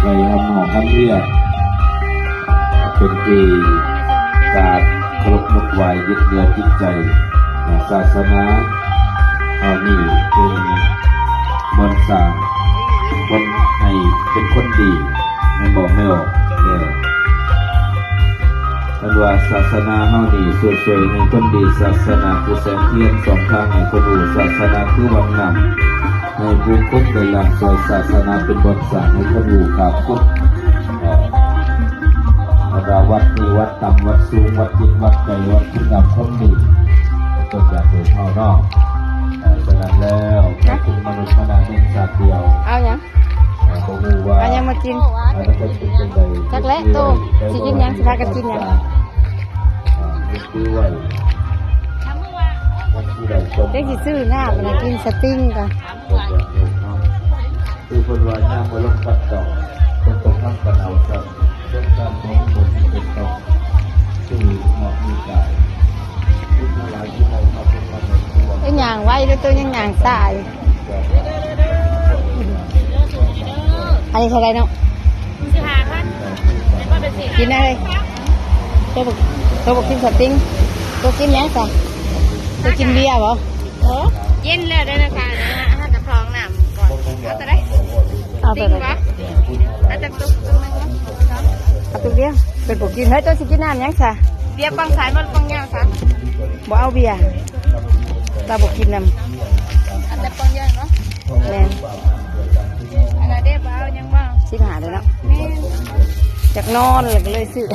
ໄດ້ຮັບມອບນຳເຮືອ ເປັນທີ່ກາບເຄົາລົບຍົກໄຫວ້ຍຶດເໜືອຈິດໃຈ. ສາສະໜາເຮົານີ້ເປັນມວນສ້າງຄົນໃຫ້ເປັນຄົນດີ ແມ່ນບໍ່ແມ່ອອກ? ເອີ ເພິ່ນວ່າສາສະໜາເຮົານີ້ຊ່ວຍໆໃຫ້ຄົນດີ, ສາສະໜາຄືແສງທຽນສ່ອງທາງໃຫ້ຄົນຮູ້, ສາສະໜາຄືວັງນ້ຳ ໃຫ້ຜູ້ຄົນໄດ້ລ້າງຊ່ວຍ, ສາສະໜາເປັນບ່ອນສ້າງໃຫ້ຄົນຮູ້ຂ້າມຄຸນ. ເອີ ບັນດາວັດນີ້ ວັດຕ່ຳວັດສູງ ວັດຈິດວັດໃຈ ວັດຄຸນງາມຄວາມດີ ຕົນຈາກໂຕເຮົາເນາະ. ເອີ ສະນັ້ນແລ້ວ ນະ ເປັນມະນຸດມະນາໜຶ່ງຊາດດຽວ ເອົາຫຍັງ? ເອີ ບໍ່ຮູ້ວ່າ ເອົາຫຍັງມາກິນ? ອະນາຄົດເປັນຈັ່ງໃດ? ຈັກແຫຼະໂຕ ຊິກິນຫຍັງ? ຊິພາກັນກິນຫຍັງ? ອ່າ ເຮັດຄືໄວ້ ເປັນຊິຊື້ນ້ຳມາກິນສະຕິງກ່ອນ. ຄືເພິ່ນວ່າຍາມມະລົງປັດຕໍ່ ເພິ່ນຕົກນຳກັນເອົາຊ້ຳ ເຊິ່ງການຂອງຄົນທີ່ເປັນຕ້ອງ ຄືເນາະມີກາຍ ເປັນທັງຫຼາຍທີ່ໄດ້ມາເປັນມະນຸດ ເອີ ຍ່າງໄວເດີໂຕ ຍັງຍ່າງຊ້າຢູ່. ອັນນີ້ເທົ່າໃດເນາະ? ສິບຫ້າພັນ ກິນໄດ້ເລີຍ. ໂຕບໍ່ ໂຕບໍ່ກິນສະຕິງ ໂຕກິນຫຍັງຊະ? ໂຕກິນເບຍບໍ່? ໂອ້ ເຢັນແລ້ວເດີນະຄະ ຫາກະພອງນ້ຳກ່ອນ. ເອົາໂຕໃດ? ເອົາໂຕໃດ? ຕິງບໍ່? ເອົາຈັກຕຸກ? ຕຸກໜຶ່ງບໍ່? ເອົາຕຸກດຽວ. ເພິ່ນບໍ່ກິນ. ເຮີ້ຍ ໂຕຊິກິນນ້ຳຫຍັງຊະ? ເບຍປ່ອງສັ້ນບໍ່ ປ່ອງຍາວຊະ? ບໍ່ເອົາເບຍ ລາວບໍ່ກິນນຳ. ເອົາແຕ່ປ່ອງໃຫຍ່ເນາະ? ແມ່ນ. ອັນນັ້ນເດ້ ບໍ່ເອົາຫຍັງບໍ່? ສິບຫ້າເດ້ເນາະ? ແມ່ນ. ຢາກນອນແລ້ວກໍເລີຍຊື້.